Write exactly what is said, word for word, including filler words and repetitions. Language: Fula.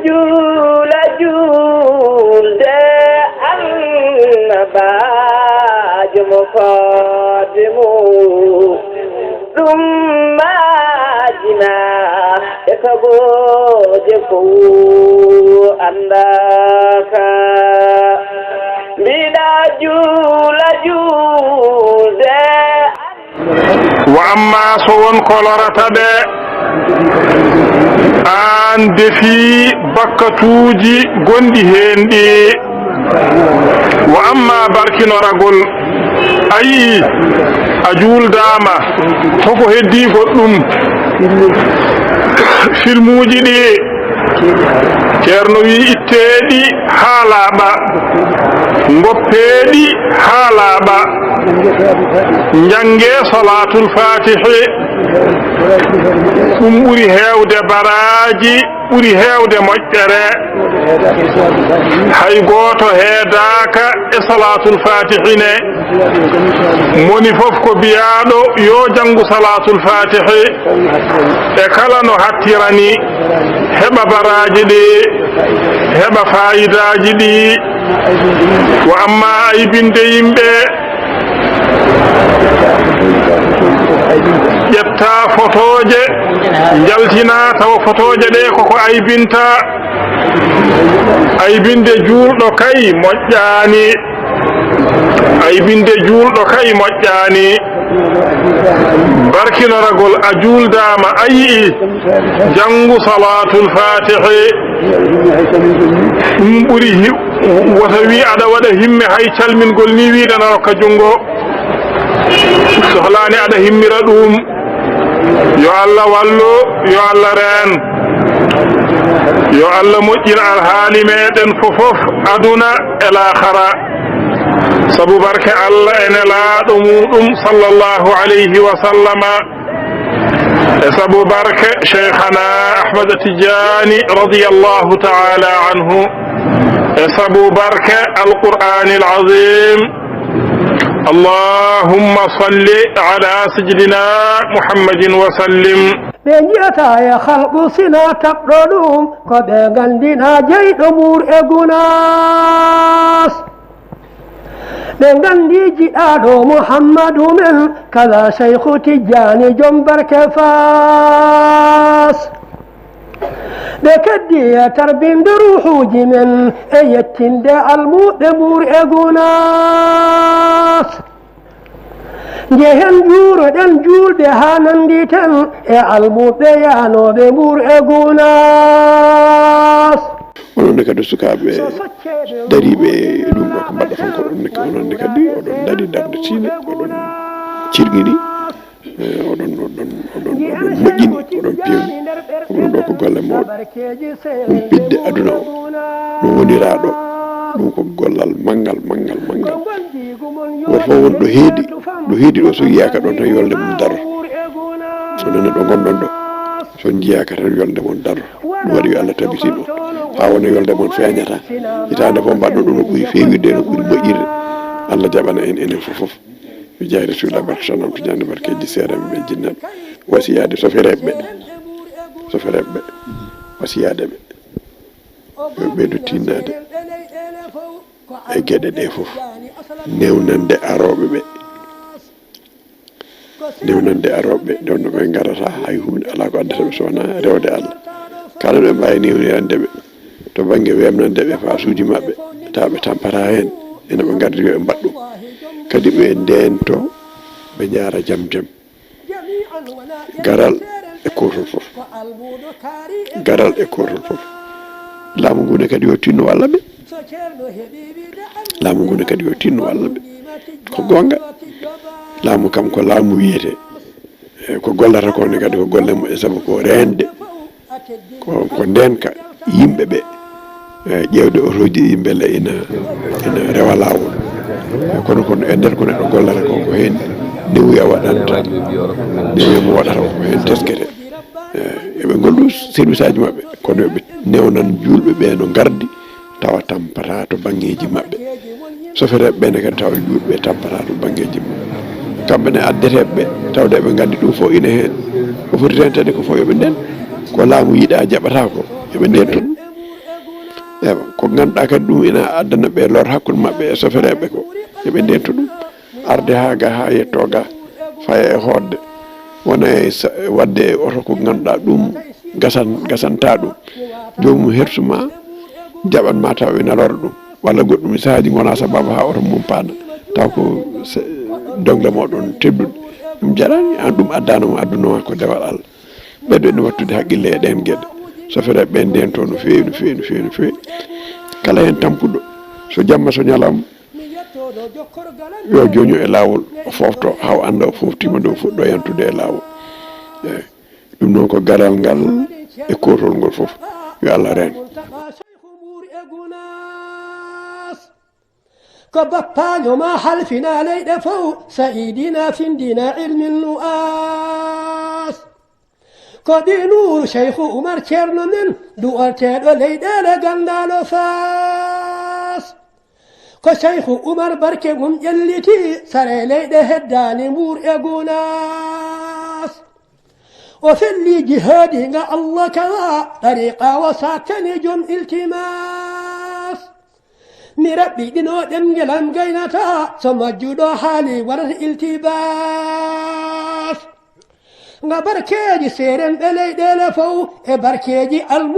Juula juulde annabaajo mo fodde mum, ɗum majjina e tagooje fow anndaaka. Mbiɗa juula juulde. Wa amma so won kolorata ɓe, aan defi bakkatuuji gonɗi heen ɗi. Wa amma barkinoragol, a yi'i, a juuldaama, hoko heddii goɗɗum? Filmuuji ɗi. Ceerno wi, itteeɗi haa laaɓa, ngoppeeɗi haa laaɓa, njannge salaatul faatihi. Ɗum ɓuri heewde baraaji, ɓuri heewde moƴƴere. Hay gooto heedaaka e salaatul faatihi ne. Moni fof ko biyaaɗo yo janngu salaatul faatihi. E kala no hattirani, heɓa baraaji ɗi, heɓa faayidaaji ɗi. Wa amma aybinde yimɓe, ƴetta fotooje, njaltina tawa fotooje ɗe koko aybinta. Aybinde juulɗo kay moƴƴaani. Aybinde juulɗo kay moƴƴaani. Barkinoragol, a juuldaama, a yi'i, janngu salaatul faatihi. Ɗum ɓuri hi-, wota wi aɗa waɗa himme hay calmingol ni wiide na rokka junngo. Sohlaani aɗa himmira ɗum. Yo Allah wallu, yo Allah reen. Yo Allah moƴƴin alhaali meɗen fofof, aduna e laakhara. Sabu barke Allah e nelaaɗo muɗum sallallahu alayhi wa sallama, e sabu barke Sheikhana Ahmad Tijani radiyallahu ta'ala anhu, e sabu barke Alqur'anil Azim. Allahumma salli ala sayyidina Muhammadin wa sallim. Ɓe nji'ata e halqu sina taɓɗo ɗum, ko ɓe nganndina jeyɗo Mbuur e Gunaas. Ɓe nganndi jiɗaaɗo Muhammadu men, kala Seykhu Tijjaani joom barke Faas. Ɓe keddi e tarbinde ruuhuuji men e yettinde almuuɓe Mbuur e Gunaas. Njehen njuuroɗen juulɓe haa nannditen e almuuɓe yaanooɓe Mbuur e Gunaas. Onon ne kadi sukaaɓe dariiɓe e ɗum ɗo ko mbaɗɗa tan ko ɗum ne, onon ne kadi oɗon ndarii darnde tiinde, oɗon cirŋini, eh, oɗon, oɗon, oɗon, oɗon moƴƴini, oɗon peewni. Ko ɗum ɗo ko golle mawɗe. Ɗum ɓiɗde aduna o, ɗum woniraaɗo, ɗum ko gollal manngal, manngal, manngal. Gooto fof won ɗo heedi, ɗo heedi ɗo, so yiyaaka ɗon tan yolnde mum daro. Onon ne ɗo ngonɗon ɗo, so on njiyaaka tan yolnde mon daro. Ɗum waɗi yo Allah tabitin on, haa wona yolnde mon feeñata. Hitaande fof mbaɗɗon ɗum no ɓuri feewirde, no ɓuri moƴƴirde. Allah jaɓana en, enen fof fof. Mi jaari Rasulullah, barke Cheikh Ahmad Tidiane, barkeeji seeɗa ɓe jinnaaɓe. Wasiyaade sofereeɓe ɓe, sofereeɓe ɓe, wasiyaade ɓe, yo ɓeydu tinnaade e geɗe ɗe fof, newnande arooɓe ɓe. Newnande arooɓe ɓe, ɗon no ɓe ngarata, hay huunde alaa ko addata ɓe so wonaa rewde Allah. Kala no ɓe mbaawi newnirande ɓe to bannge weemnande ɓe faasuuji maɓɓe, tawa ɓe tampata heen, ene ɓe ngardi yo ɓe mbaɗ ɗum. Kadi ɓe ndeento, ɓe njaara jam jam. Garal e kootol fof. Garal e kootol fof. Laamu ngu ne kadi yo tinno walla ɓe. Laamu ngu ne kadi yo tinno walla ɓe. Ko goonga. Laamu kam ko laamu wiyete. E ko gollata ko ne kadi ko golle mum, e sabu ko reende. Ko, ko ndeenka yimɓe ɓe. E ƴeewde otooji ɗi mbele ina, ina rewa laawol. E kono, kono e nder ko neɗɗo gollata ko, ko heen newuya waɗanta, newuya mo waɗata ko, ko heen teskete. E, eɓe ngollu service aji maɓɓe, kono yoɓe newnan juulɓe ɓe no ngardi, tawa tampata to banngeeji maɓɓe. Sofereeɓe ɓe ne kadi tawa juulɓe tampata to banngeeji maɓɓe. Kamɓe ne addeteeɓe ɓe, tawde eɓe nganndi ɗum fof ina heen. Ko foti reentede ko fof yoɓe ndeen. Ko laamu yiɗa jaɓata ko, yoɓe ndeen toon. Eywa, ko ngannduɗaa kadi ɗum ina addana ɓe lor hakkunde maɓɓe e sofereeɓe ko, yo ɓe ndento ɗum. Arde haa ga, haa yetto ga, faya e hootde. Wona e sa-, waɗde e oto ko ngannduɗaa ɗum gasan-, gasanta ɗum. Joomum hertu ma, jaɓan ma taw ina lora ɗum. Walla goɗɗum e sahaaji ngona sababu haa oto mum paana. Taw ko se-, dongle moɗon tedduɗe. Ɗum jarani, an ɗum addano mo, adduno ma ko dewal Allah. Ɓeydo ene wattude haqqille e ɗeen geɗe. Sofereeɓe ɓe ndento no feewi, no feewi, no feewi, no feewi. Kala heen tampuɗo, so jamma so ñalawma, yo jooño e laawol, o foofto, haa o annda o fooftiima nde o fuɗɗo yantude e laawol. Eey. Ɗum noon ko garal ngal e kootol ngol fof. Yo Allah reen. Ko bappaanyo ma halfina leyɗe fow, sa'iidina findina ilmin nu'aas. Ko ɓii Nuuru Seyku Umar Ceerno men, du'orteeɗo leyɗeele ganndaano Faas. Ko Seyku Umar barke mum ƴelliti, sare leyɗe heddaani Mbuur e Gunaas. O felli jihaadi nga Allah kawa, tariqa o sattani jom iltimas. Mi raɓɓiɗino ɗemngelam gaynata, so majjuɗo haali warata iltibas. Nga barkeeji seerenɓe leyɗeele fow, e barkeeji almu-